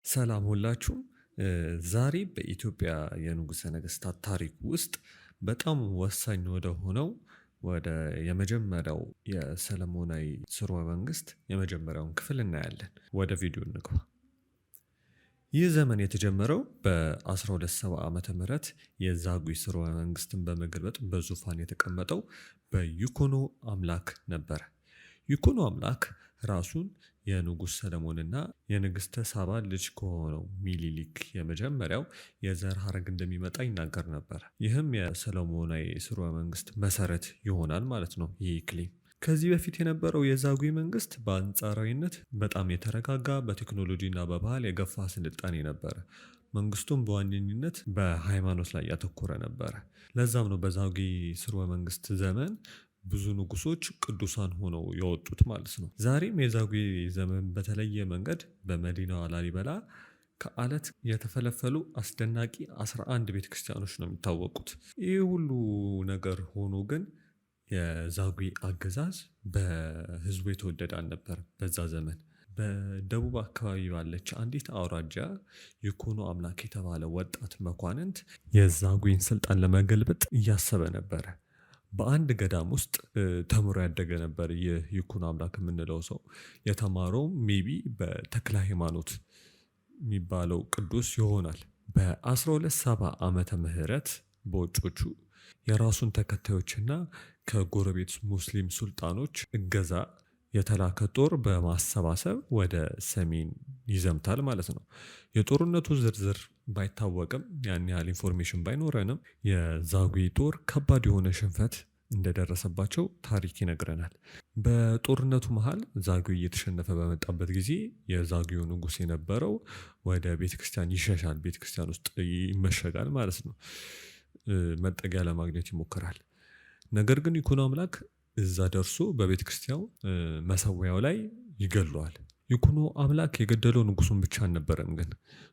ሰላም ሁላችሁም። ዛሬ በኢትዮጵያ የንጉሠ ነገሥታት ታሪክ ውስጥ በጣም ወሳኝ ወደ ሆነው ወደ የመጀመሪያው የሰለሞናዊ ስርወ መንግስት የመጀመሪያውን ክፍል እናያለን። ወደ ቪዲዮ እንግባ። ይህ ዘመን የተጀመረው በ1270 ዓመተ ምህረት የዛጉዌ ስርወ መንግስትን በመገልበጥ በዙፋን የተቀመጠው በይኩኖ አምላክ ነበረ። ይኩኖ አምላክ ራሱን የንጉሥ ሰለሞንና የንግሥተ ሳባ ልጅ ከሆነው ሚኒሊክ የመጀመሪያው የዘር ሐረግ እንደሚመጣ ይናገር ነበር። ይህም የሰለሞናዊ ስርወ መንግስት መሰረት ይሆናል ማለት ነው። ይህ claim ከዚህ በፊት የነበረው የዛጉዌ መንግስት በአንጻራዊነት በጣም የተረጋጋ፣ በቴክኖሎጂና በባህል የገፋ ስልጣኔ ነበረ። መንግስቱም በዋነኝነት በሃይማኖት ላይ ያተኮረ ነበረ። ለዛም ነው በዛጉዌ ስርወ መንግስት ዘመን ብዙ ንጉሶች ቅዱሳን ሆነው የወጡት ማለት ነው። ዛሬም የዛጉዌ ዘመን በተለየ መንገድ በመዲናዋ ላሊበላ ከአለት የተፈለፈሉ አስደናቂ 11 ቤተክርስቲያኖች ነው የሚታወቁት። ይህ ሁሉ ነገር ሆኖ ግን የዛጉዌ አገዛዝ በህዝቡ የተወደደ አልነበረም። በዛ ዘመን በደቡብ አካባቢ ባለች አንዲት አውራጃ ይኩኖ አምላክ የተባለ ወጣት መኳንንት የዛጉዌን ስልጣን ለመገልበጥ እያሰበ ነበረ። በአንድ ገዳም ውስጥ ተምሮ ያደገ ነበር። ይህ ይኩኖ አምላክ የምንለው ሰው የተማረው maybe በተክለ ሃይማኖት የሚባለው ቅዱስ ይሆናል። በ1270 ዓመተ ምህረት በውጮቹ የራሱን ተከታዮችና ከጎረቤት ሙስሊም ሱልጣኖች እገዛ የተላከ ጦር በማሰባሰብ ወደ ሰሜን ይዘምታል ማለት ነው። የጦርነቱ ዝርዝር ባይታወቅም፣ ያን ያህል information ባይኖረንም፣ የዛጉዌ ጦር ከባድ የሆነ ሽንፈት እንደደረሰባቸው ታሪክ ይነግረናል። በጦርነቱ መሃል ዛጉዌ እየተሸነፈ በመጣበት ጊዜ የዛጉዌው ንጉስ የነበረው ወደ ቤተክርስቲያን ይሸሻል፣ ቤተክርስቲያን ውስጥ ይመሸጋል ማለት ነው። መጠጊያ ለማግኘት ይሞክራል። ነገር ግን ይኩኖ አምላክ እዛ ደርሶ በቤተክርስቲያኑ መሰዊያው ላይ ይገለዋል። ይኩኖ አምላክ የገደለው ንጉሱን ብቻ አልነበረም፣ ግን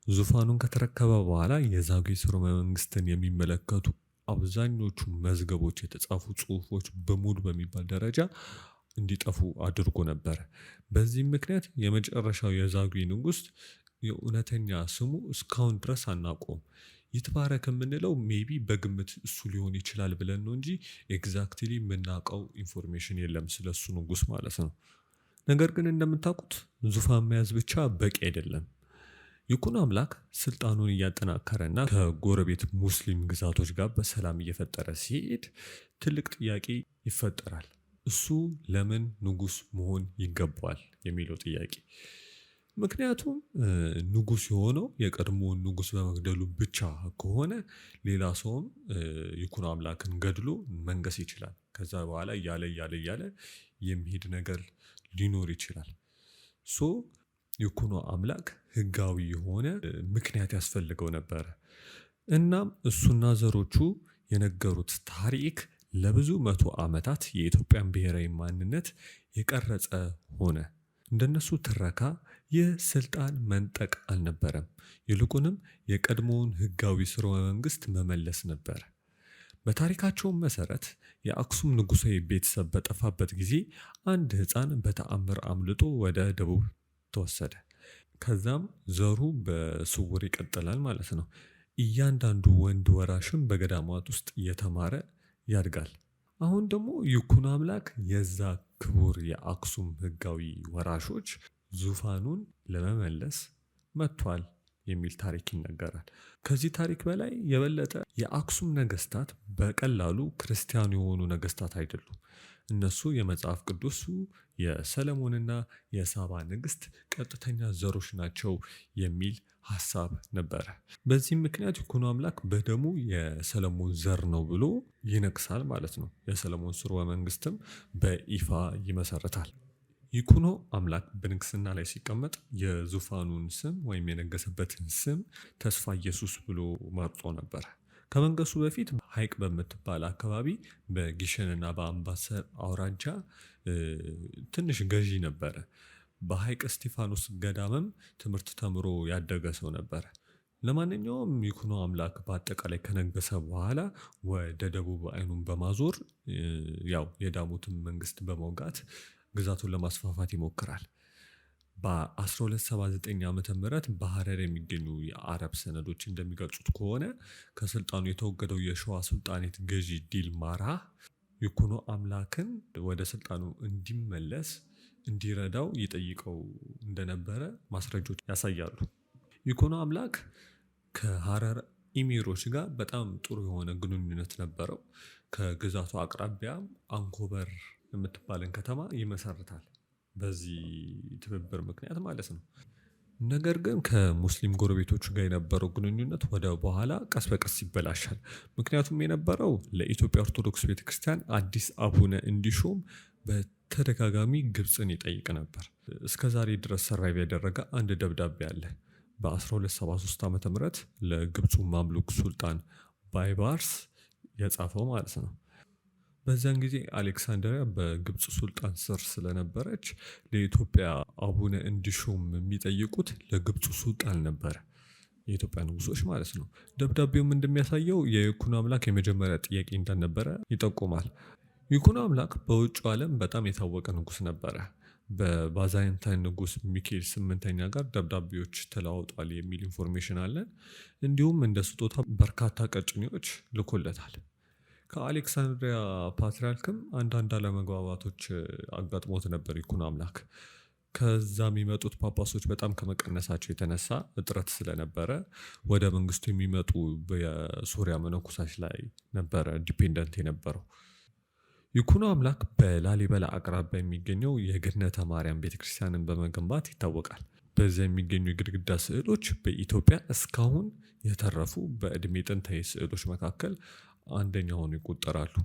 ዙፋኑን ከተረከበ በኋላ የዛጉዌ ስርወ መንግስትን የሚመለከቱ አብዛኞቹ መዝገቦች፣ የተጻፉ ጽሁፎች በሙሉ በሚባል ደረጃ እንዲጠፉ አድርጎ ነበር። በዚህም ምክንያት የመጨረሻው የዛጉዌ ንጉስ የእውነተኛ ስሙ እስካሁን ድረስ አናውቀውም። ይትባረክ የምንለው maybe በግምት እሱ ሊሆን ይችላል ብለን ነው እንጂ exactly የምናውቀው information የለም ስለ እሱ ንጉስ ማለት ነው። ነገር ግን እንደምታውቁት ዙፋን መያዝ ብቻ በቂ አይደለም። ይኩኖ አምላክ ስልጣኑን እያጠናከረና ከጎረቤት ሙስሊም ግዛቶች ጋር በሰላም እየፈጠረ ሲሄድ ትልቅ ጥያቄ ይፈጠራል። እሱ ለምን ንጉስ መሆን ይገባዋል የሚለው ጥያቄ። ምክንያቱም ንጉስ የሆነው የቀድሞውን ንጉስ በመግደሉ ብቻ ከሆነ ሌላ ሰውም ይኩኖ አምላክን ገድሎ መንገስ ይችላል። ከዛ በኋላ እያለ እያለ እያለ የሚሄድ ነገር ሊኖር ይችላል። So ይኩኖ አምላክ ህጋዊ የሆነ ምክንያት ያስፈልገው ነበረ። እናም እሱና ዘሮቹ የነገሩት ታሪክ ለብዙ መቶ ዓመታት የኢትዮጵያን ብሔራዊ ማንነት የቀረጸ ሆነ። እንደነሱ ትረካ ይህ ስልጣን መንጠቅ አልነበረም፣ ይልቁንም የቀድሞውን ህጋዊ ስርወ መንግስት መመለስ ነበር። በታሪካቸውም መሰረት የአክሱም ንጉሳዊ ቤተሰብ በጠፋበት ጊዜ አንድ ህፃን በተአምር አምልጦ ወደ ደቡብ ተወሰደ። ከዛም ዘሩ በስውር ይቀጥላል ማለት ነው። እያንዳንዱ ወንድ ወራሽም በገዳማት ውስጥ እየተማረ ያድጋል። አሁን ደግሞ ይኩኖ አምላክ የዛ ክቡር የአክሱም ህጋዊ ወራሾች ዙፋኑን ለመመለስ መጥቷል የሚል ታሪክ ይነገራል። ከዚህ ታሪክ በላይ የበለጠ የአክሱም ነገስታት በቀላሉ ክርስቲያን የሆኑ ነገስታት አይደሉም። እነሱ የመጽሐፍ ቅዱሱ የሰለሞንና የሳባ ንግስት ቀጥተኛ ዘሮች ናቸው የሚል ሀሳብ ነበረ። በዚህም ምክንያት ይኩኖ አምላክ በደሙ የሰለሞን ዘር ነው ብሎ ይነግሳል ማለት ነው። የሰለሞን ስርወ መንግስትም በይፋ ይመሰርታል። ይኩኖ አምላክ በንግስና ላይ ሲቀመጥ የዙፋኑን ስም ወይም የነገሰበትን ስም ተስፋ ኢየሱስ ብሎ መርጦ ነበር። ከመንገሱ በፊት ሀይቅ በምትባል አካባቢ በጊሸንና በአምባሰል አውራጃ ትንሽ ገዢ ነበረ። በሀይቅ እስጢፋኖስ ገዳምም ትምህርት ተምሮ ያደገ ሰው ነበረ። ለማንኛውም ይኩኖ አምላክ በአጠቃላይ ከነገሰ በኋላ ወደ ደቡብ አይኑን በማዞር ያው የዳሞትን መንግስት በመውጋት ግዛቱን ለማስፋፋት ይሞክራል። በ1279 ዓመተ ምህረት በሐረር የሚገኙ የአረብ ሰነዶች እንደሚገልጹት ከሆነ ከስልጣኑ የተወገደው የሸዋ ሱልጣኔት ገዢ ዲል ማራ ይኩኖ አምላክን ወደ ስልጣኑ እንዲመለስ እንዲረዳው ይጠይቀው እንደነበረ ማስረጃዎች ያሳያሉ። ይኩኖ አምላክ ከሐረር ኢሚሮች ጋር በጣም ጥሩ የሆነ ግንኙነት ነበረው። ከግዛቱ አቅራቢያ አንኮበር የምትባልን ከተማ ይመሰርታል። በዚህ ትብብር ምክንያት ማለት ነው። ነገር ግን ከሙስሊም ጎረቤቶቹ ጋር የነበረው ግንኙነት ወደ በኋላ ቀስ በቀስ ይበላሻል። ምክንያቱም የነበረው ለኢትዮጵያ ኦርቶዶክስ ቤተክርስቲያን አዲስ አቡነ እንዲሾም በተደጋጋሚ ግብፅን ይጠይቅ ነበር። እስከ ዛሬ ድረስ survive ያደረገ አንድ ደብዳቤ አለ። በ1273 ዓ ም ለግብፁ ማምሉክ ሱልጣን ባይባርስ የጻፈው ማለት ነው። በዚያን ጊዜ አሌክሳንድሪያ በግብፅ ሱልጣን ስር ስለነበረች ለኢትዮጵያ አቡነ እንዲሾም የሚጠይቁት ለግብፁ ሱልጣን ነበረ፣ የኢትዮጵያ ንጉሶች ማለት ነው። ደብዳቤውም እንደሚያሳየው የይኩኖ አምላክ የመጀመሪያ ጥያቄ እንዳልነበረ ይጠቁማል። ይኩኖ አምላክ በውጭው ዓለም በጣም የታወቀ ንጉስ ነበረ። በባዛንታይን ንጉስ ሚካኤል ስምንተኛ ጋር ደብዳቤዎች ተለዋውጧል የሚል information አለን። እንዲሁም እንደ ስጦታ በርካታ ቀጭኔዎች ልኮለታል። ከአሌክሳንድሪያ ፓትርያርክም አንዳንድ አለመግባባቶች አጋጥሞት ነበር ይኩኖ አምላክ። ከዛ የሚመጡት ጳጳሶች በጣም ከመቀነሳቸው የተነሳ እጥረት ስለነበረ ወደ መንግስቱ የሚመጡ የሶሪያ መነኮሳት ላይ ነበረ dependent የነበረው። ይኩኖ አምላክ በላሊበላ አቅራቢያ የሚገኘው የገነተ ማርያም ቤተክርስቲያንን በመገንባት ይታወቃል። በዚያ የሚገኙ የግድግዳ ስዕሎች በኢትዮጵያ እስካሁን የተረፉ በእድሜ ጥንታዊ ስዕሎች መካከል አንደኛ ሆኖ ይቆጠራሉ።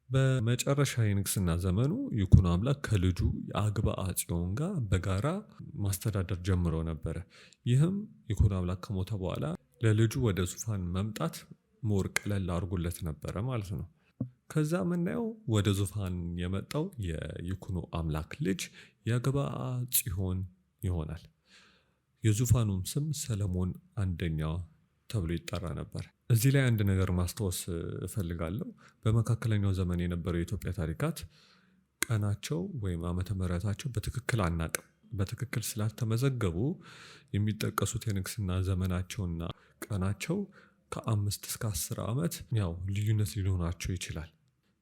በመጨረሻ የንግስና ዘመኑ ይኩኖ አምላክ ከልጁ የአግባ ጽዮን ጋር በጋራ ማስተዳደር ጀምሮ ነበረ። ይህም ይኩኖ አምላክ ከሞተ በኋላ ለልጁ ወደ ዙፋን መምጣት more ቀለል አድርጎለት ነበረ ማለት ነው። ከዛ የምናየው ወደ ዙፋን የመጣው የይኩኖ አምላክ ልጅ የአግባ ጽዮን ይሆናል። የዙፋኑም ስም ሰለሞን አንደኛ ተብሎ ይጠራ ነበር። እዚህ ላይ አንድ ነገር ማስታወስ እፈልጋለሁ። በመካከለኛው ዘመን የነበረው የኢትዮጵያ ታሪካት ቀናቸው ወይም ዓመተ ምሕረታቸው በትክክል አናቅም። በትክክል ስላልተመዘገቡ የሚጠቀሱት የንግስና ዘመናቸውና ቀናቸው ከ5 እስከ 10 ዓመት ያው ልዩነት ሊኖራቸው ይችላል።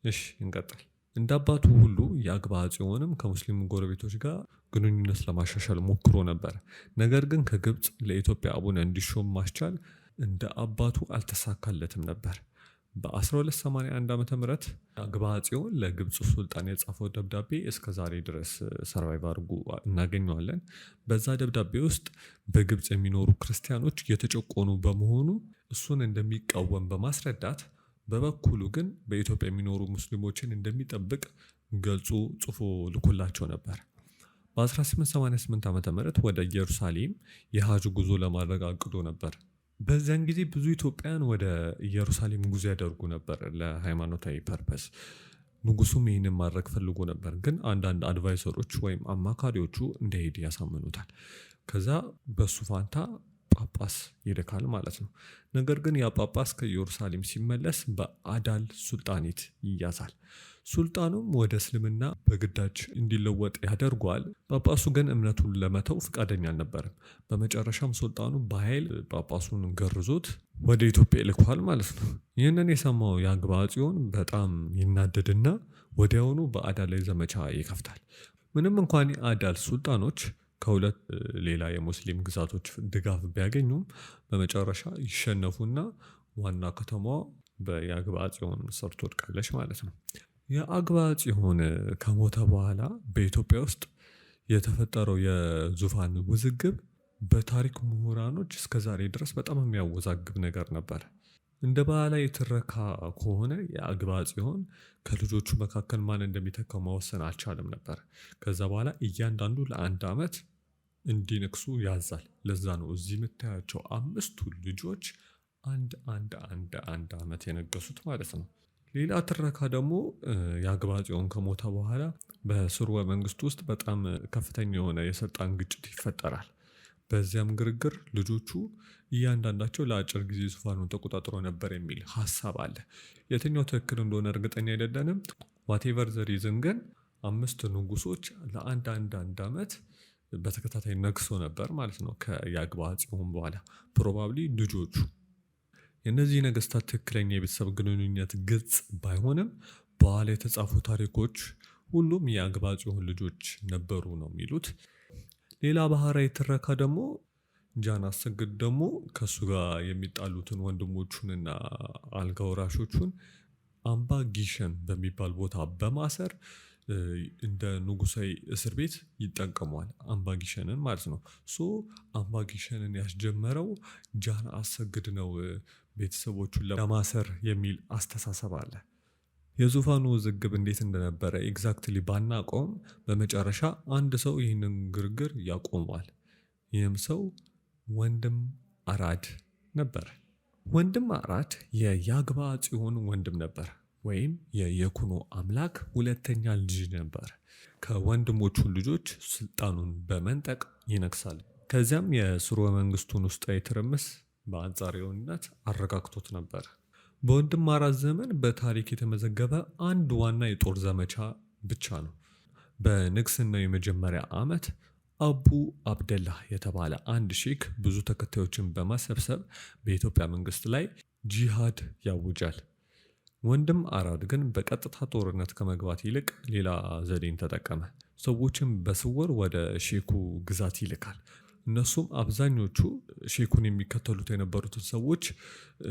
እሺ እንቀጥል። እንደ አባቱ ሁሉ የአግባ ጽዮንም ከሙስሊም ጎረቤቶች ጋር ግንኙነት ለማሻሻል ሞክሮ ነበር። ነገር ግን ከግብፅ ለኢትዮጵያ አቡነ እንዲሾም ማስቻል እንደ አባቱ አልተሳካለትም ነበር። በ1281 ዓመተ ምህረት አግባ ጽዮን ለግብፅ ሱልጣን የጻፈው ደብዳቤ እስከ ዛሬ ድረስ survive አድርጎ እናገኘዋለን። በዛ ደብዳቤ ውስጥ በግብፅ የሚኖሩ ክርስቲያኖች የተጨቆኑ በመሆኑ እሱን እንደሚቃወም በማስረዳት በበኩሉ ግን በኢትዮጵያ የሚኖሩ ሙስሊሞችን እንደሚጠብቅ ገልጾ ጽፎ ልኮላቸው ነበር። በ1888 ዓመተ ምህረት ወደ ኢየሩሳሌም የሀጅ ጉዞ ለማድረግ አቅዶ ነበር። በዚያን ጊዜ ብዙ ኢትዮጵያውያን ወደ ኢየሩሳሌም ጉዞ ያደርጉ ነበር ለሃይማኖታዊ purpose። ንጉሱም ይህንን ማድረግ ፈልጎ ነበር፣ ግን አንዳንድ advisor ኦች ወይም አማካሪዎቹ እንዳይሄድ ያሳምኑታል። ከዛ በሱ ፋንታ ጳጳስ ይልካል ማለት ነው። ነገር ግን ያ ጳጳስ ከኢየሩሳሌም ሲመለስ በአዳል ሱልጣኔት ይያዛል። ሱልጣኑም ወደ እስልምና በግዳጅ እንዲለወጥ ያደርገዋል። ጳጳሱ ግን እምነቱን ለመተው ፈቃደኛ አልነበረም። በመጨረሻም ሱልጣኑ በኃይል ጳጳሱን ገርዞት ወደ ኢትዮጵያ ይልኳል ማለት ነው። ይህንን የሰማው የአግባ ጽዮን በጣም ይናደድና ወዲያውኑ በአዳል ላይ ዘመቻ ይከፍታል። ምንም እንኳን የአዳል ሱልጣኖች ከሁለት ሌላ የሙስሊም ግዛቶች ድጋፍ ቢያገኙም በመጨረሻ ይሸነፉና ዋና ከተማዋ በየአግባ ጽዮን ስር ትወድቃለች ማለት ነው። የአግባ ጽዮን ከሞተ በኋላ በኢትዮጵያ ውስጥ የተፈጠረው የዙፋን ውዝግብ በታሪክ ምሁራኖች እስከዛሬ ድረስ በጣም የሚያወዛግብ ነገር ነበር። እንደ ባህላዊ ትረካ ከሆነ የአግባ ጽዮን ከልጆቹ መካከል ማን እንደሚተካው መወሰን አልቻለም ነበር። ከዛ በኋላ እያንዳንዱ ለአንድ ዓመት እንዲነግሱ ያዛል። ለዛ ነው እዚህ የምታያቸው 5ቱ ልጆች አንድ አንድ አንድ አንድ ዓመት የነገሱት ማለት ነው። ሌላ ትረካ ደግሞ የአግባ ጽዮን ከሞተ በኋላ በስርወ መንግስቱ ውስጥ በጣም ከፍተኛ የሆነ የስልጣን ግጭት ይፈጠራል። በዚያም ግርግር ልጆቹ እያንዳንዳቸው ለአጭር ጊዜ ዙፋኑን ተቆጣጥሮ ነበር የሚል ሐሳብ አለ። የትኛው ትክክል እንደሆነ እርግጠኛ አይደለንም። Whatever the reason ግን 5 ንጉሶች ለአንድ አንድ አንድ ዓመት በተከታታይ ነግሶ ነበር ማለት ነው። ከያግባ ጽዮን በኋላ probably ልጆቹ። የእነዚህ ነገስታት ትክክለኛ የቤተሰብ ግንኙነት ግልጽ ባይሆንም በኋላ የተጻፉ ታሪኮች ሁሉም የአግባ ጽዮን ልጆች ነበሩ ነው የሚሉት። ሌላ ባህራዊ ትረካ ደግሞ ጃን አሰግድ ደግሞ ከእሱ ጋር የሚጣሉትን ወንድሞቹንና አልጋ ወራሾቹን አምባ ጊሸን በሚባል ቦታ በማሰር እንደ ንጉሳዊ እስር ቤት ይጠቀመዋል። አምባ ጊሸንን ማለት ነው። So አምባ ጊሸንን ያስጀመረው ጃን አሰግድ ነው ቤተሰቦቹን ለማሰር የሚል አስተሳሰብ አለ። የዙፋኑ ውዝግብ እንዴት እንደነበረ exactly ባናቆም በመጨረሻ አንድ ሰው ይህንን ግርግር ያቆመዋል። ይህም ሰው ወንድም አራድ ነበር። ወንድም አራድ የያግባ ጽዮን ወንድም ነበር፣ ወይም የየኩኖ አምላክ ሁለተኛ ልጅ ነበር። ከወንድሞቹ ልጆች ስልጣኑን በመንጠቅ ይነግሳል። ከዚያም የስርወ መንግስቱን ውስጣዊ ትርምስ በአንጻራዊነት አረጋግቶት ነበር። በወንድም አራድ ዘመን በታሪክ የተመዘገበ አንድ ዋና የጦር ዘመቻ ብቻ ነው። በንግስናው የመጀመሪያ ዓመት አቡ አብደላህ የተባለ አንድ ሼክ ብዙ ተከታዮችን በማሰብሰብ በኢትዮጵያ መንግስት ላይ ጂሃድ ያውጃል። ወንድም አራድ ግን በቀጥታ ጦርነት ከመግባት ይልቅ ሌላ ዘዴን ተጠቀመ። ሰዎችን በስውር ወደ ሼኩ ግዛት ይልካል። እነሱም አብዛኞቹ ሼኩን የሚከተሉት የነበሩትን ሰዎች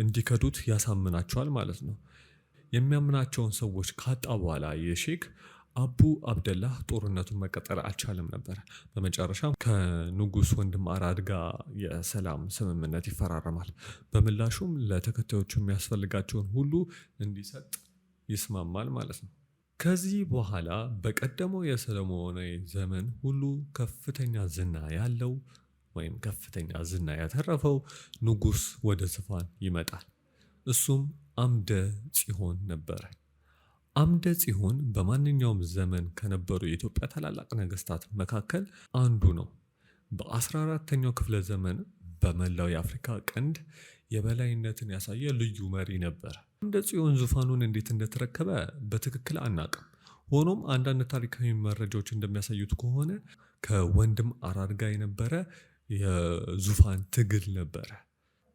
እንዲከዱት ያሳምናቸዋል ማለት ነው። የሚያምናቸውን ሰዎች ካጣ በኋላ የሼክ አቡ አብደላህ ጦርነቱን መቀጠል አልቻለም ነበር። በመጨረሻም ከንጉስ ወንድም አራድ ጋር የሰላም ስምምነት ይፈራረማል። በምላሹም ለተከታዮቹ የሚያስፈልጋቸውን ሁሉ እንዲሰጥ ይስማማል ማለት ነው። ከዚህ በኋላ በቀደመው የሰለሞናዊ ዘመን ሁሉ ከፍተኛ ዝና ያለው ወይም ከፍተኛ ዝና ያተረፈው ንጉስ ወደ ዙፋን ይመጣል። እሱም አምደ ጽዮን ነበረ። አምደ ጽዮን በማንኛውም ዘመን ከነበሩ የኢትዮጵያ ታላላቅ ነገስታት መካከል አንዱ ነው። በ14ኛው ክፍለ ዘመን በመላው የአፍሪካ ቀንድ የበላይነትን ያሳየ ልዩ መሪ ነበር። አምደ ጽዮን ዙፋኑን እንዴት እንደተረከበ በትክክል አናቅም። ሆኖም አንዳንድ ታሪካዊ መረጃዎች እንደሚያሳዩት ከሆነ ከወንድም አራድ ጋር የነበረ የዙፋን ትግል ነበረ።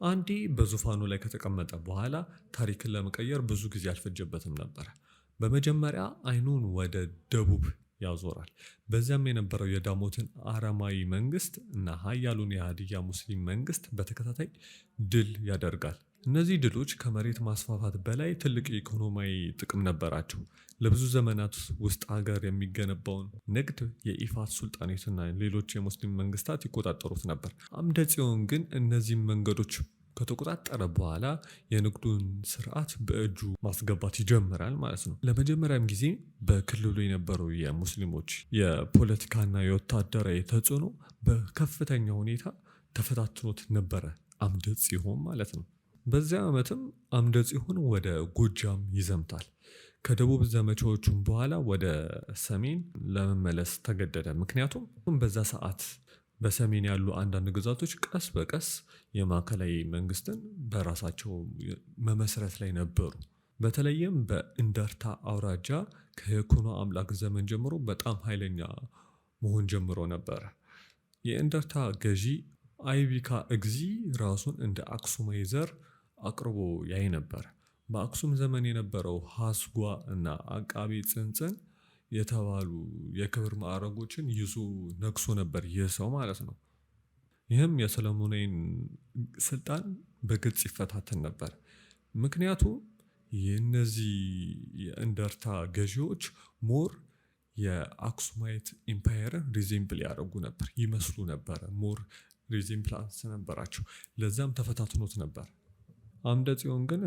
አንዴ በዙፋኑ ላይ ከተቀመጠ በኋላ ታሪክን ለመቀየር ብዙ ጊዜ አልፈጀበትም ነበር። በመጀመሪያ አይኑን ወደ ደቡብ ያዞራል። በዚያም የነበረው የዳሞትን አረማዊ መንግስት እና ሀያሉን የሀዲያ ሙስሊም መንግስት በተከታታይ ድል ያደርጋል። እነዚህ ድሎች ከመሬት ማስፋፋት በላይ ትልቅ የኢኮኖሚያዊ ጥቅም ነበራቸው። ለብዙ ዘመናት ውስጥ ሀገር የሚገነባውን ንግድ የኢፋት ሱልጣኔትና ሌሎች የሙስሊም መንግስታት ይቆጣጠሩት ነበር። አምደ ጽዮን ግን እነዚህን መንገዶች ከተቆጣጠረ በኋላ የንግዱን ስርዓት በእጁ ማስገባት ይጀምራል ማለት ነው። ለመጀመሪያም ጊዜ በክልሉ የነበረው የሙስሊሞች የፖለቲካና የወታደራዊ ተጽዕኖ በከፍተኛ ሁኔታ ተፈታትኖት ነበረ፣ አምደ ጽዮን ማለት ነው። በዚያ ዓመትም አምደ ጽዮን ወደ ጎጃም ይዘምታል። ከደቡብ ዘመቻዎቹም በኋላ ወደ ሰሜን ለመመለስ ተገደደ። ምክንያቱም በዛ ሰዓት በሰሜን ያሉ አንዳንድ ግዛቶች ቀስ በቀስ የማዕከላዊ መንግስትን በራሳቸው መመስረት ላይ ነበሩ። በተለይም በእንደርታ አውራጃ ከይኩኖ አምላክ ዘመን ጀምሮ በጣም ኃይለኛ መሆን ጀምሮ ነበረ። የእንደርታ ገዢ አይቢካ እግዚ ራሱን እንደ አክሱማዊ ዘር አቅርቦ ያይ ነበር። በአክሱም ዘመን የነበረው ሀስጓ እና አቃቤ ጽንጽን የተባሉ የክብር ማዕረጎችን ይዞ ነግሶ ነበር ይህ ሰው ማለት ነው። ይህም የሰለሞናዊን ስልጣን በግልጽ ይፈታተን ነበር። ምክንያቱም የእነዚህ የእንደርታ ገዢዎች more የ Aksumite Empire ን resemble ያደርጉ ነበር፣ ይመስሉ ነበረ። More resemblance ነበራቸው። ለዛም ተፈታትኖት ነበር። አምደ ጽዮን ግን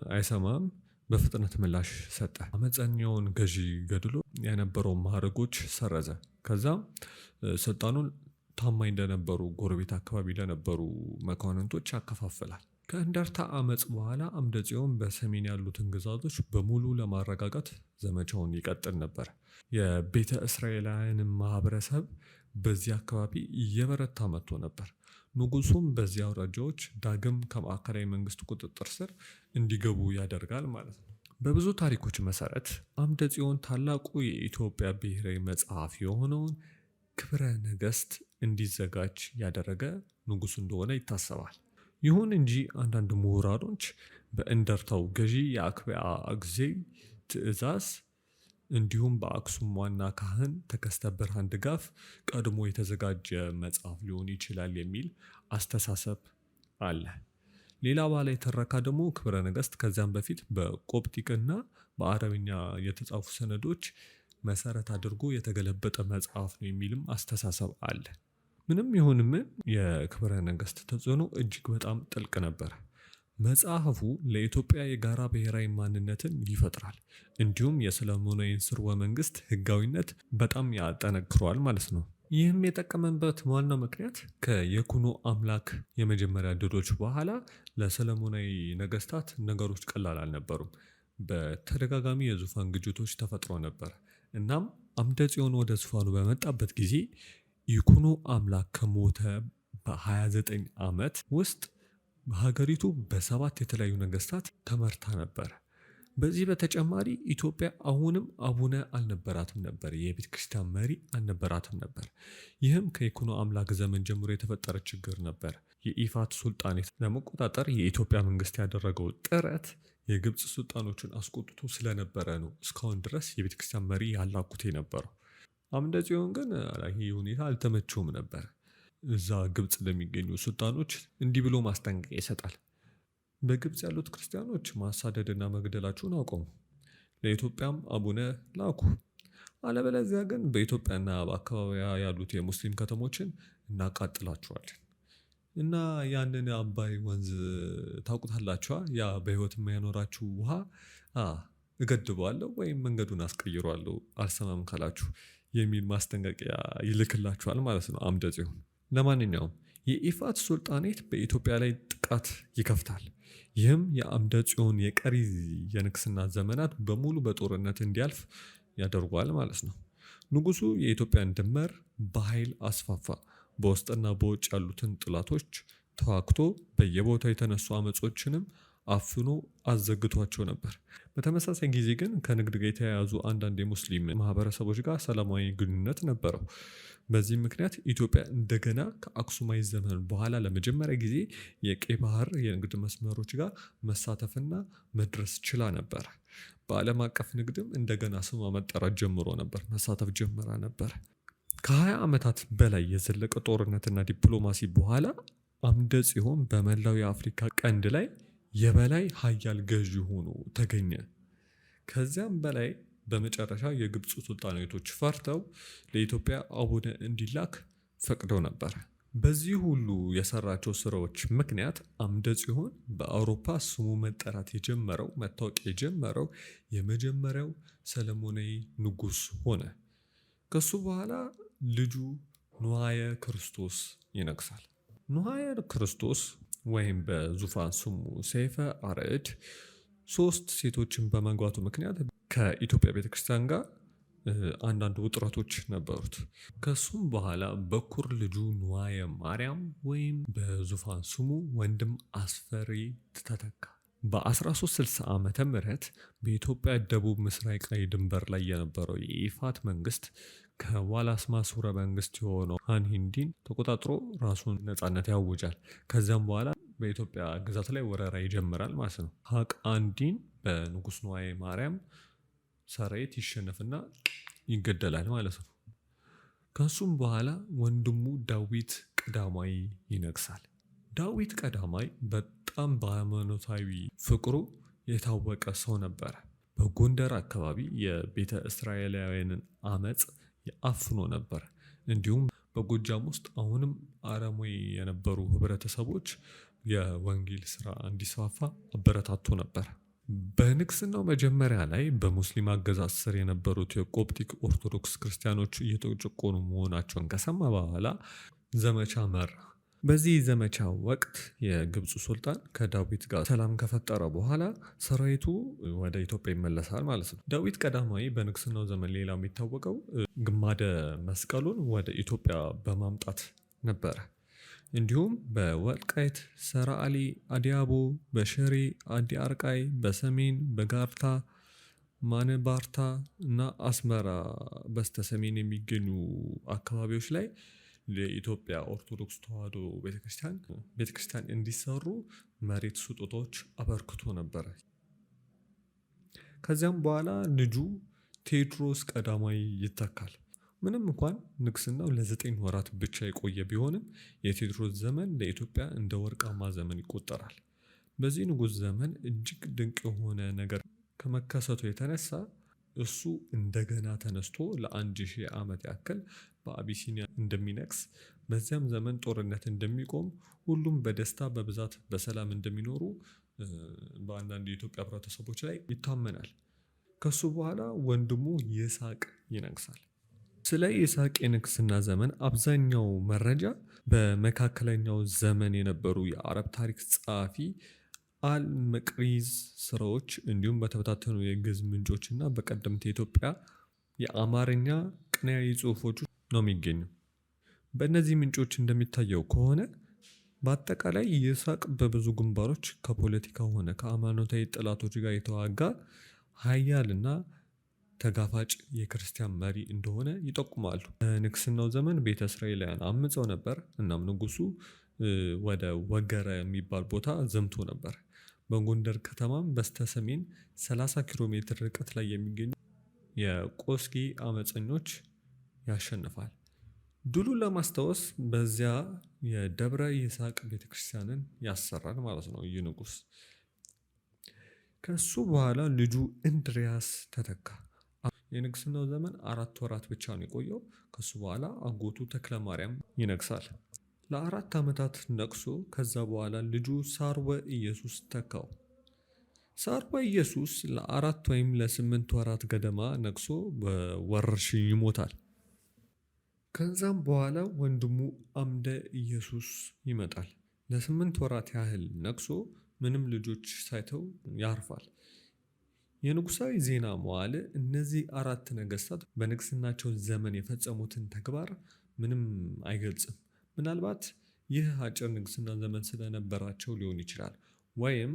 አይሰማም። በፍጥነት ምላሽ ሰጠ። አመፀኛውን ገዢ ገድሎ የነበረውን ማዕረጎች ሰረዘ። ከዛም ስልጣኑን ታማኝ ለነበሩ ጎረቤት አካባቢ ለነበሩ መኳንንቶች ያከፋፍላል። ከእንደርታ አመፅ በኋላ አምደ ጽዮን በሰሜን ያሉትን ግዛቶች በሙሉ ለማረጋጋት ዘመቻውን ይቀጥል ነበር። የቤተ እስራኤላውያንን ማህበረሰብ በዚህ አካባቢ እየበረታ መጥቶ ነበር። ንጉሱም በዚህ አውራጃዎች ዳግም ከማዕከላዊ መንግስት ቁጥጥር ስር እንዲገቡ ያደርጋል ማለት ነው። በብዙ ታሪኮች መሰረት አምደ ጽዮን ታላቁ የኢትዮጵያ ብሔራዊ መጽሐፍ የሆነውን ክብረ ነገስት እንዲዘጋጅ ያደረገ ንጉስ እንደሆነ ይታሰባል። ይሁን እንጂ አንዳንድ ምሁራኖች በእንደርታው ገዢ የአክቢያ ጊዜ ትእዛዝ እንዲሁም በአክሱም ዋና ካህን ተከስተ ብርሃን ድጋፍ ቀድሞ የተዘጋጀ መጽሐፍ ሊሆን ይችላል የሚል አስተሳሰብ አለ። ሌላ ባህላዊ ትረካ ደግሞ ክብረ ነገስት ከዚያም በፊት በኮፕቲክና በአረብኛ የተጻፉ ሰነዶች መሰረት አድርጎ የተገለበጠ መጽሐፍ ነው የሚልም አስተሳሰብ አለ። ምንም ይሁን ምን የክብረ ነገስት ተጽዕኖ እጅግ በጣም ጥልቅ ነበር። መጽሐፉ ለኢትዮጵያ የጋራ ብሔራዊ ማንነትን ይፈጥራል፣ እንዲሁም የሰለሞናዊን ስርወ መንግስት ህጋዊነት በጣም ያጠነክረዋል ማለት ነው። ይህም የጠቀመበት ዋናው ምክንያት ከይኩኖ አምላክ የመጀመሪያ ድሎች በኋላ ለሰለሞናዊ ነገስታት ነገሮች ቀላል አልነበሩም። በተደጋጋሚ የዙፋን ግጭቶች ተፈጥሮ ነበር። እናም አምደ ጽዮን ወደ ዙፋኑ በመጣበት ጊዜ ይኩኖ አምላክ ከሞተ በ29 ዓመት ውስጥ ሀገሪቱ በሰባት የተለያዩ ነገስታት ተመርታ ነበር። በዚህ በተጨማሪ ኢትዮጵያ አሁንም አቡነ አልነበራትም ነበር፣ የቤተ ክርስቲያን መሪ አልነበራትም ነበር። ይህም ከይኩኖ አምላክ ዘመን ጀምሮ የተፈጠረ ችግር ነበር። የኢፋት ሱልጣኔት ለመቆጣጠር የኢትዮጵያ መንግስት ያደረገው ጥረት የግብፅ ሱልጣኖችን አስቆጥቶ ስለነበረ ነው እስካሁን ድረስ የቤተ ክርስቲያን መሪ ያላኩት የነበረው። አምደ ጽዮን ግን ይህ ሁኔታ አልተመቸውም ነበር። እዛ ግብፅ ለሚገኙ ሱልጣኖች እንዲህ ብሎ ማስጠንቀቂያ ይሰጣል። በግብፅ ያሉት ክርስቲያኖች ማሳደድና መግደላችሁን አቆሙ፣ ለኢትዮጵያም አቡነ ላኩ። አለበለዚያ ግን በኢትዮጵያና በአካባቢያ ያሉት የሙስሊም ከተሞችን እናቃጥላችኋለን። እና ያንን አባይ ወንዝ ታውቁታላችኋ? ያ በህይወት የማይኖራችሁ ውሃ እገድበዋለሁ ወይም መንገዱን አስቀይሯለሁ አልሰማም ካላችሁ የሚል ማስጠንቀቂያ ይልክላችኋል ማለት ነው አምደ ጽዮን። ለማንኛውም የኢፋት ሱልጣኔት በኢትዮጵያ ላይ ጥቃት ይከፍታል። ይህም የአምደ ጽዮን የቀሪ የንግስና ዘመናት በሙሉ በጦርነት እንዲያልፍ ያደርጓል ማለት ነው። ንጉሱ የኢትዮጵያን ድንበር በኃይል አስፋፋ። በውስጥና በውጭ ያሉትን ጥላቶች ተዋግቶ በየቦታው የተነሱ አመጾችንም አፍኖ አዘግቷቸው ነበር። በተመሳሳይ ጊዜ ግን ከንግድ ጋር የተያያዙ አንዳንድ የሙስሊም ማህበረሰቦች ጋር ሰላማዊ ግንኙነት ነበረው። በዚህ ምክንያት ኢትዮጵያ እንደገና ከአክሱማዊ ዘመን በኋላ ለመጀመሪያ ጊዜ የቀይ ባህር የንግድ መስመሮች ጋር መሳተፍና መድረስ ችላ ነበር። በዓለም አቀፍ ንግድም እንደገና ስሟ መጠራት ጀምሮ ነበር፣ መሳተፍ ጀምራ ነበር። ከ20 ዓመታት በላይ የዘለቀ ጦርነትና ዲፕሎማሲ በኋላ አምደ ጽዮን በመላው የአፍሪካ ቀንድ ላይ የበላይ ሀያል ገዢ ሆኖ ተገኘ። ከዚያም በላይ በመጨረሻ የግብፅ ሱልጣኔቶች ፈርተው ለኢትዮጵያ አቡነ እንዲላክ ፈቅደው ነበር። በዚህ ሁሉ የሰራቸው ስራዎች ምክንያት አምደ ጽዮን በአውሮፓ ስሙ መጠራት የጀመረው መታወቅ የጀመረው የመጀመሪያው ሰለሞናዊ ንጉስ ሆነ። ከሱ በኋላ ልጁ ንዋየ ክርስቶስ ይነግሳል። ንዋየ ክርስቶስ ወይም በዙፋን ስሙ ሰይፈ አርዕድ ሶስት ሴቶችን በማግባቱ ምክንያት ከኢትዮጵያ ቤተክርስቲያን ጋር አንዳንድ ውጥረቶች ነበሩት። ከሱም በኋላ በኩር ልጁ ንዋየ ማርያም ወይም በዙፋን ስሙ ወንድም አስፈሪ ተተካ። በ1360 ዓመተ ምህረት በኢትዮጵያ ደቡብ ምስራቃዊ ድንበር ላይ የነበረው የኢፋት መንግስት ከዋላስማ ሱረ መንግስት የሆነው ሃንሂንዲን ተቆጣጥሮ ራሱን ነፃነት ያውጃል። ከዚያም በኋላ በኢትዮጵያ ግዛት ላይ ወረራ ይጀምራል ማለት ነው። ሀቃንዲን በንጉስ ንዋየ ማርያም ሰራዊት ይሸነፍና ይገደላል ማለት ነው። ከሱም በኋላ ወንድሙ ዳዊት ቀዳማዊ ይነግሳል። ዳዊት ቀዳማዊ በጣም በሃይማኖታዊ ፍቅሩ የታወቀ ሰው ነበረ። በጎንደር አካባቢ የቤተ እስራኤላውያንን አመፅ አፍኖ ነበር። እንዲሁም በጎጃም ውስጥ አሁንም አረማዊ የነበሩ ህብረተሰቦች የወንጌል ስራ እንዲስፋፋ አበረታቶ ነበር። በንግስናው መጀመሪያ ላይ በሙስሊም አገዛዝ ስር የነበሩት የኮፕቲክ ኦርቶዶክስ ክርስቲያኖች እየተጨቆኑ መሆናቸውን ከሰማ በኋላ ዘመቻ መራ። በዚህ ዘመቻ ወቅት የግብፁ ሱልጣን ከዳዊት ጋር ሰላም ከፈጠረ በኋላ ሰራዊቱ ወደ ኢትዮጵያ ይመለሳል ማለት ነው። ዳዊት ቀዳማዊ በንግስናው ዘመን ሌላ የሚታወቀው ግማደ መስቀሉን ወደ ኢትዮጵያ በማምጣት ነበረ። እንዲሁም በወልቃይት ሰራአሊ፣ አዲያቦ፣ በሽሬ አዲ አርቃይ፣ በሰሜን በጋርታ ማንባርታ እና አስመራ በስተሰሜን የሚገኙ አካባቢዎች ላይ ለኢትዮጵያ ኦርቶዶክስ ተዋሕዶ ቤተክርስቲያን እንዲሰሩ መሬት ስጦታዎች አበርክቶ ነበር። ከዚያም በኋላ ልጁ ቴዎድሮስ ቀዳማዊ ይተካል። ምንም እንኳን ንግስናው ለ9 ወራት ብቻ የቆየ ቢሆንም የቴዎድሮስ ዘመን ለኢትዮጵያ እንደ ወርቃማ ዘመን ይቆጠራል። በዚህ ንጉስ ዘመን እጅግ ድንቅ የሆነ ነገር ከመከሰቱ የተነሳ እሱ እንደገና ተነስቶ ለ1000 ዓመት ያክል በአቢሲኒያ እንደሚነግስ፣ በዚያም ዘመን ጦርነት እንደሚቆም፣ ሁሉም በደስታ በብዛት በሰላም እንደሚኖሩ በአንዳንድ የኢትዮጵያ ህብረተሰቦች ላይ ይታመናል። ከሱ በኋላ ወንድሙ ይስሐቅ ይነግሳል። ስለ ይስሐቅ የንግስና ዘመን አብዛኛው መረጃ በመካከለኛው ዘመን የነበሩ የአረብ ታሪክ ጸሐፊ አል-መቅሪዝ ስራዎች እንዲሁም በተበታተኑ የግዕዝ ምንጮች እና በቀደምት የኢትዮጵያ የአማርኛ ቅኔያዊ ጽሁፎች ነው የሚገኘው። በእነዚህ ምንጮች እንደሚታየው ከሆነ በአጠቃላይ ይስሐቅ በብዙ ግንባሮች ከፖለቲካ ሆነ ከሃይማኖታዊ ጠላቶች ጋር የተዋጋ ኃያልና ተጋፋጭ የክርስቲያን መሪ እንደሆነ ይጠቁማሉ። በንግስናው ዘመን ቤተ እስራኤላውያን አምፀው ነበር። እናም ንጉሱ ወደ ወገረ የሚባል ቦታ ዘምቶ ነበር። በጎንደር ከተማም በስተሰሜን 30 ኪሎ ሜትር ርቀት ላይ የሚገኙ የቆስጌ አመፀኞች ያሸንፋል። ድሉን ለማስታወስ በዚያ የደብረ ይስሐቅ ቤተክርስቲያንን ያሰራል ማለት ነው ይህ ንጉስ። ከሱ በኋላ ልጁ እንድሪያስ ተተካ። የንግስናው ዘመን 4 ወራት ብቻ ነው የቆየው። ከሱ በኋላ አጎቱ ተክለ ማርያም ይነግሳል። ለ4 ዓመታት ነግሶ ከዛ በኋላ ልጁ ሳርወ ኢየሱስ ተካው። ሳርወ ኢየሱስ ለ4 ወይም ለ8 ወራት ገደማ ነግሶ በወረርሽኝ ይሞታል። ከዛም በኋላ ወንድሙ አምደ ኢየሱስ ይመጣል። ለ8 ወራት ያህል ነግሶ ምንም ልጆች ሳይተው ያርፋል። የንጉሳዊ ዜና መዋዕል እነዚህ 4 ነገስታት በንግስናቸው ዘመን የፈጸሙትን ተግባር ምንም አይገልጽም። ምናልባት ይህ አጭር ንግስና ዘመን ስለነበራቸው ሊሆን ይችላል፣ ወይም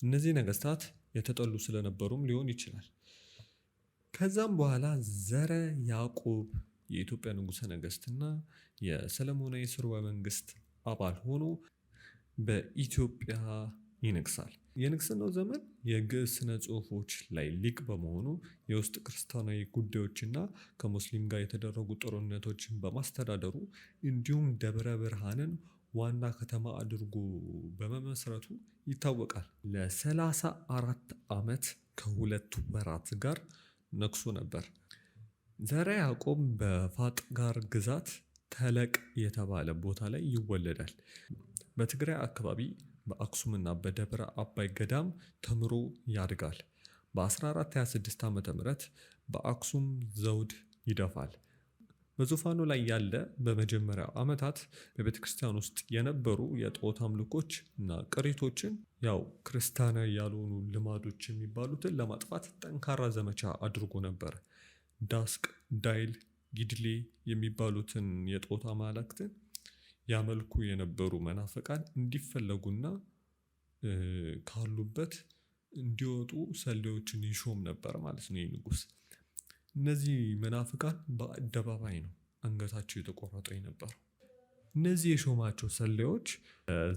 እነዚህ ነገስታት የተጠሉ ስለነበሩም ሊሆን ይችላል። ከዛም በኋላ ዘረ ያዕቆብ የኢትዮጵያ ንጉሰ ነገስትና የሰለሞናዊ ስርወ መንግስት አባል ሆኖ በኢትዮጵያ ይነግሳል። የንግስናው ዘመን የግዕዝ ስነ ጽሁፎች ላይ ሊቅ በመሆኑ የውስጥ ክርስቲያናዊ ጉዳዮችና ከሙስሊም ጋር የተደረጉ ጦርነቶችን በማስተዳደሩ እንዲሁም ደብረ ብርሃንን ዋና ከተማ አድርጎ በመመስረቱ ይታወቃል። ለ34 ዓመት ከሁለት ወራት ጋር ነግሶ ነበር። ዘረ ያዕቆብ በፋጥጋር ግዛት ተለቅ የተባለ ቦታ ላይ ይወለዳል። በትግራይ አካባቢ በአክሱምና በደብረ አባይ ገዳም ተምሮ ያድጋል። በ1426 ዓመተ ምህረት በአክሱም ዘውድ ይደፋል። በዙፋኑ ላይ ያለ በመጀመሪያው ዓመታት በቤተክርስቲያን ውስጥ የነበሩ የጣዖት አምልኮች እና ቅሪቶችን ያው ክርስቲያናዊ ያልሆኑ ልማዶች የሚባሉትን ለማጥፋት ጠንካራ ዘመቻ አድርጎ ነበር። ዳስቅ፣ ዳይል፣ ጊድሌ የሚባሉትን የጣዖት አማልክትን ያመልኩ የነበሩ መናፍቃን እንዲፈለጉና ካሉበት እንዲወጡ ሰሌዎችን ይሾም ነበር ማለት ነው ይህ ንጉስ። እነዚህ መናፍቃን በአደባባይ ነው አንገታቸው የተቆረጠው የነበረው። እነዚህ የሾማቸው ሰሌዎች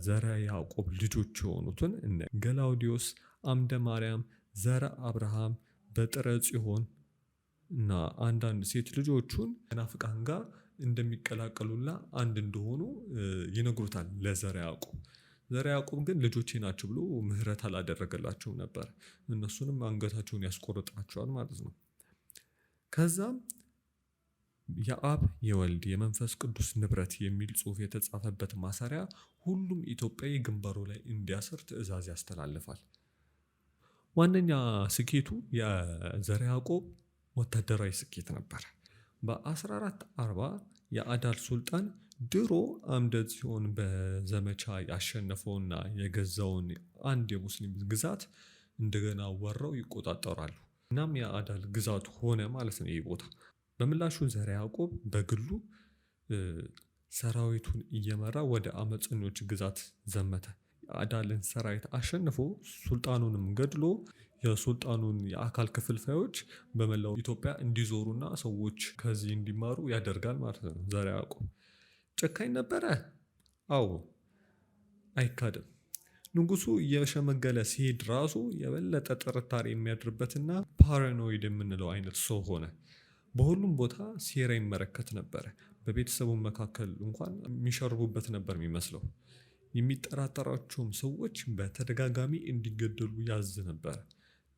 ዘረ ያዕቆብ ልጆች የሆኑትን እነ ገላውዲዮስ፣ አምደ ማርያም፣ ዘረ አብርሃም፣ በጥረ ጽዮን እና አንዳንድ ሴት ልጆቹን መናፍቃን ጋር እንደሚቀላቀሉና አንድ እንደሆኑ ይነግሩታል ለዘረ ያዕቆብ። ዘረ ያዕቆብ ግን ልጆቼ ናቸው ብሎ ምህረት አላደረገላቸውም ነበር። እነሱንም አንገታቸውን ያስቆርጣቸዋል ማለት ነው። ከዛም የአብ የወልድ የመንፈስ ቅዱስ ንብረት የሚል ጽሁፍ የተጻፈበት ማሰሪያ ሁሉም ኢትዮጵያዊ ግንባሩ ላይ እንዲያስር ትእዛዝ ያስተላልፋል። ዋነኛ ስኬቱ የዘረ ያዕቆብ ወታደራዊ ስኬት ነበር። በ1440 የአዳል ሱልጣን ድሮ አምደ ጽዮን በዘመቻ ያሸነፈውና የገዛውን አንድ የሙስሊም ግዛት እንደገና ወረው ይቆጣጠራሉ። እናም የአዳል ግዛት ሆነ ማለት ነው ይህ ቦታ። በምላሹ ዘረ ያዕቆብ በግሉ ሰራዊቱን እየመራ ወደ አመፀኞች ግዛት ዘመተ። የአዳልን ሰራዊት አሸንፎ ሱልጣኑንም ገድሎ የሱልጣኑን የአካል ክፍልፋዮች በመላው ኢትዮጵያ እንዲዞሩና ሰዎች ከዚህ እንዲማሩ ያደርጋል ማለት ነው። ዘርዓ ያዕቆብ ጨካኝ ነበረ? አዎ፣ አይካድም። ንጉሱ እየሸመገለ ሲሄድ ራሱ የበለጠ ጥርጣሬ የሚያድርበትና paranoid የምንለው አይነት ሰው ሆነ። በሁሉም ቦታ ሴራ ይመለከት ነበረ። በቤተሰቡ መካከል እንኳን የሚሸርቡበት ነበር የሚመስለው። የሚጠራጠራቸውም ሰዎች በተደጋጋሚ እንዲገደሉ ያዝ ነበር።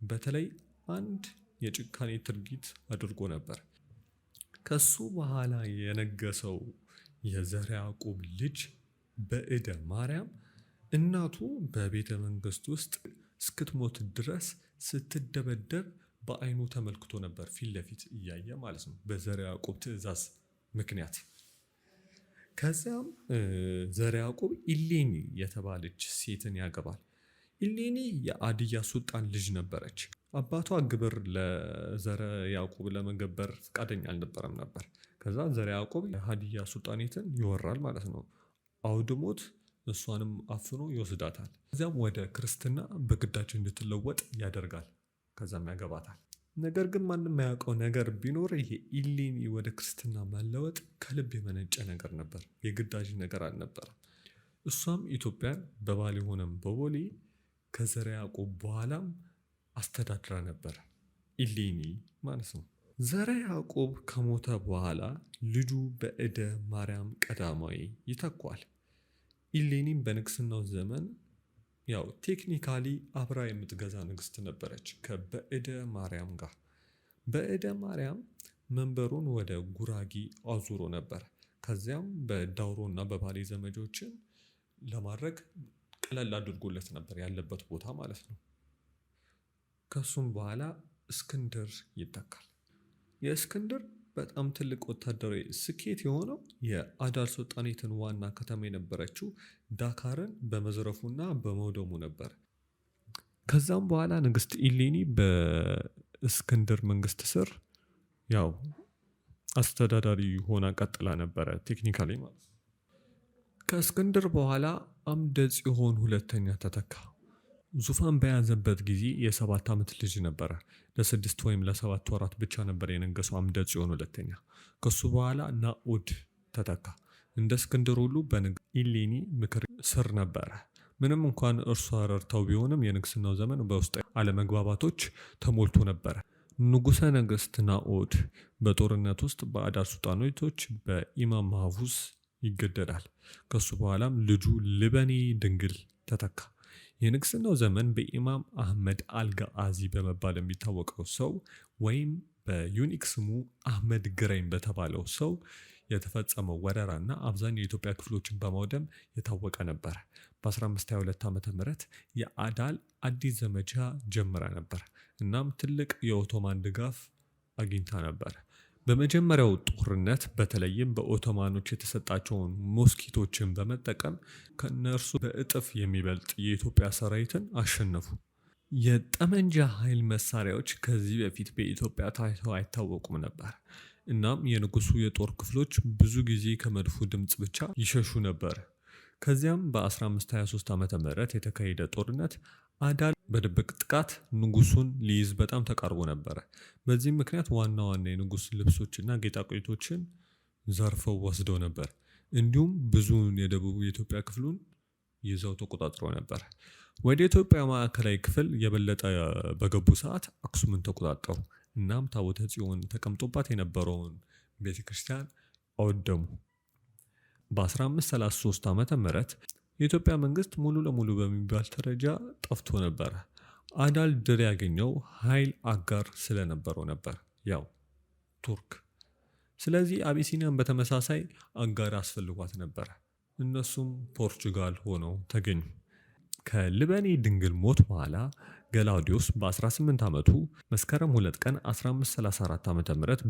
በተለይ አንድ የጭካኔ ድርጊት አድርጎ ነበር። ከሱ በኋላ የነገሰው የዘርዓ ያዕቆብ ልጅ በእደ ማርያም እናቱ በቤተ መንግስት ውስጥ እስክትሞት ድረስ ስትደበደብ በአይኑ ተመልክቶ ነበር፣ ፊት ለፊት እያየ ማለት ነው፣ በዘርዓ ያዕቆብ ትእዛዝ ምክንያት። ከዚያም ዘርዓ ያዕቆብ ኢሌኒ የተባለች ሴትን ያገባል። ኢሌኒ የአድያ ሱልጣን ልጅ ነበረች። አባቷ ግብር ለዘርዓ ያዕቆብ ለመገበር ፈቃደኛ አልነበረም ነበር። ከዛ ዘርዓ ያዕቆብ የሀዲያ ሱልጣኔትን ይወራል ማለት ነው። አውድሞት እሷንም አፍኖ ይወስዳታል። ከዚያም ወደ ክርስትና በግዳጅ እንድትለወጥ ያደርጋል። ከዛም ያገባታል። ነገር ግን ማንም የማያውቀው ነገር ቢኖር የኢሌኒ ወደ ክርስትና መለወጥ ከልብ የመነጨ ነገር ነበር፣ የግዳጅ ነገር አልነበረም። እሷም ኢትዮጵያን በባሌ ሆነም በቦሌ ከዘርዓ ያዕቆብ በኋላም አስተዳድራ ነበር፣ ኢሌኒ ማለት ነው። ዘርዓ ያዕቆብ ከሞተ በኋላ ልጁ በእደ ማርያም ቀዳማዊ ይተኳል። ኢሌኒም በንግስናው ዘመን ያው technically አብራ የምትገዛ ንግስት ነበረች ከበእደ ማርያም ጋር። በእደ ማርያም መንበሩን ወደ ጉራጌ አዙሮ ነበር። ከዚያም በዳውሮና በባሌ ዘመቻዎችን ለማድረግ ቀለል አድርጎለት ነበር ያለበት ቦታ ማለት ነው። ከሱም በኋላ እስክንድር ይተካል። የእስክንድር በጣም ትልቅ ወታደራዊ ስኬት የሆነው የአዳል ሱልጣኔትን ዋና ከተማ የነበረችው ዳካርን በመዝረፉና በመውደሙ ነበር። ከዛም በኋላ ንግስት ኢሌኒ በእስክንድር መንግስት ስር ያው አስተዳዳሪ ሆና ቀጥላ ነበረ፣ technically ማለት ነው። ከእስክንድር በኋላ አምደ ጽዮን ሁለተኛ ተተካ። ዙፋን በያዘበት ጊዜ የ7 ዓመት ልጅ ነበረ። ለ6 ወይም ለ7 ወራት ብቻ ነበር የነገሰው አምደ ጽዮን ሁለተኛ። ከሱ በኋላ ናኦድ ተተካ። እንደ እስክንድር ሁሉ በንግስት ኢሌኒ ምክር ስር ነበረ። ምንም እንኳን እርሷ ረድታው ቢሆንም የንግስናው ዘመን በውስጥ አለመግባባቶች ተሞልቶ ነበረ። ንጉሰ ነገስት ናኦድ በጦርነት ውስጥ በአዳል ሱልጣኔቶች በኢማም ማህፉዝ ይገደላል። ከሱ በኋላም ልጁ ልበኔ ድንግል ተተካ። የንግስናው ዘመን በኢማም አህመድ አልጋአዚ በመባል የሚታወቀው ሰው ወይም በ unique ስሙ አህመድ ግራኝ በተባለው ሰው የተፈጸመው ወረራና አብዛኛው የኢትዮጵያ ክፍሎችን በማውደም የታወቀ ነበር። በ1522 ዓመተ ምህረት የአዳል አዲስ ዘመቻ ጀምራ ነበር። እናም ትልቅ የኦቶማን ድጋፍ አግኝታ ነበር። በመጀመሪያው ጦርነት በተለይም በኦቶማኖች የተሰጣቸውን ሞስኪቶችን በመጠቀም ከእነርሱ በእጥፍ የሚበልጥ የኢትዮጵያ ሰራዊትን አሸነፉ። የጠመንጃ ኃይል መሳሪያዎች ከዚህ በፊት በኢትዮጵያ ታይተው አይታወቁም ነበር። እናም የንጉሱ የጦር ክፍሎች ብዙ ጊዜ ከመድፉ ድምፅ ብቻ ይሸሹ ነበር። ከዚያም በ1523 ዓመተ ምህረት የተካሄደ ጦርነት አዳል በድብቅ ጥቃት ንጉሱን ሊይዝ በጣም ተቃርቦ ነበረ። በዚህም ምክንያት ዋና ዋና የንጉስ ልብሶችና ጌጣጌጦችን ዘርፈው ወስደው ነበር። እንዲሁም ብዙውን የደቡብ የኢትዮጵያ ክፍሉን ይዘው ተቆጣጥረው ነበር። ወደ ኢትዮጵያ ማዕከላዊ ክፍል የበለጠ በገቡ ሰዓት አክሱምን ተቆጣጠሩ። እናም ታቦተ ጽዮን ተቀምጦባት የነበረውን ቤተክርስቲያን አወደሙ። በ1533 ዓመተ ምህረት የኢትዮጵያ መንግስት ሙሉ ለሙሉ በሚባል ደረጃ ጠፍቶ ነበረ። አዳል ድል ያገኘው ኃይል አጋር ስለነበረው ነበር፣ ያው ቱርክ። ስለዚህ አቢሲኒያን በተመሳሳይ አጋር አስፈልጓት ነበረ። እነሱም ፖርቹጋል ሆነው ተገኙ። ከልበኔ ድንግል ሞት በኋላ ገላውዲዮስ በ18 ዓመቱ መስከረም 2 ቀን 1534 ዓ.ም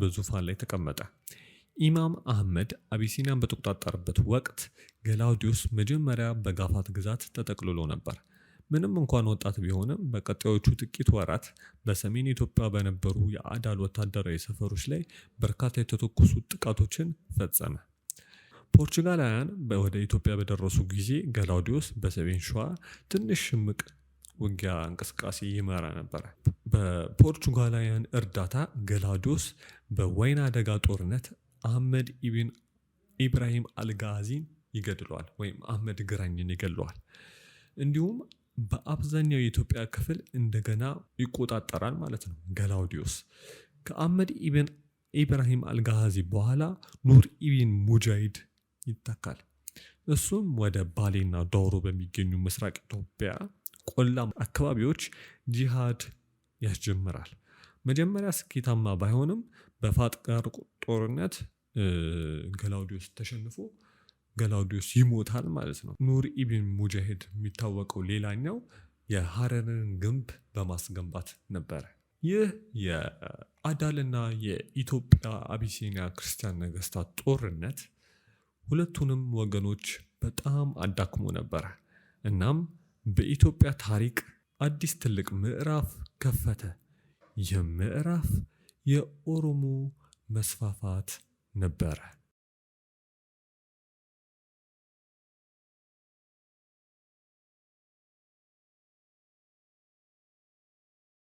በዙፋን ላይ ተቀመጠ። ኢማም አህመድ አቢሲኒያን በተቆጣጠረበት ወቅት ገላውዲዮስ መጀመሪያ በጋፋት ግዛት ተጠቅልሎ ነበር። ምንም እንኳን ወጣት ቢሆንም በቀጣዮቹ ጥቂት ወራት በሰሜን ኢትዮጵያ በነበሩ የአዳል ወታደራዊ ሰፈሮች ላይ በርካታ የተተኮሱ ጥቃቶችን ፈጸመ። ፖርቹጋላውያን ወደ ኢትዮጵያ በደረሱ ጊዜ ገላውዲዮስ በሰሜን ሸዋ ትንሽ ሽምቅ ውጊያ እንቅስቃሴ ይመራ ነበረ። በፖርቹጋላውያን እርዳታ ገላውዲዮስ በወይና ደጋ ጦርነት አህመድ ኢብን ኢብራሂም አልጋዚን ይገድለዋል ወይም አህመድ ግራኝን ይገድለዋል። እንዲሁም በአብዛኛው የኢትዮጵያ ክፍል እንደገና ይቆጣጠራል ማለት ነው። ገላውዲዮስ ከአህመድ ኢብን ኢብራሂም አልጋዚ በኋላ ኑር ኢብን ሙጃሂድ ይተካል። እሱም ወደ ባሌና ዳውሮ በሚገኙ ምስራቅ ኢትዮጵያ ቆላ አካባቢዎች ጂሃድ ያስጀምራል። መጀመሪያ ስኬታማ ባይሆንም በፋጥጋር ጦርነት ገላውዲዮስ ተሸንፎ ገላውዲዮስ ይሞታል ማለት ነው። ኑር ኢብን ሙጃሂድ የሚታወቀው ሌላኛው የሀረርን ግንብ በማስገንባት ነበረ። ይህ የአዳልና የኢትዮጵያ አቢሲኒያ ክርስቲያን ነገስታት ጦርነት ሁለቱንም ወገኖች በጣም አዳክሞ ነበረ። እናም በኢትዮጵያ ታሪክ አዲስ ትልቅ ምዕራፍ ከፈተ። ይህ ምዕራፍ የኦሮሞ መስፋፋት ነበረ።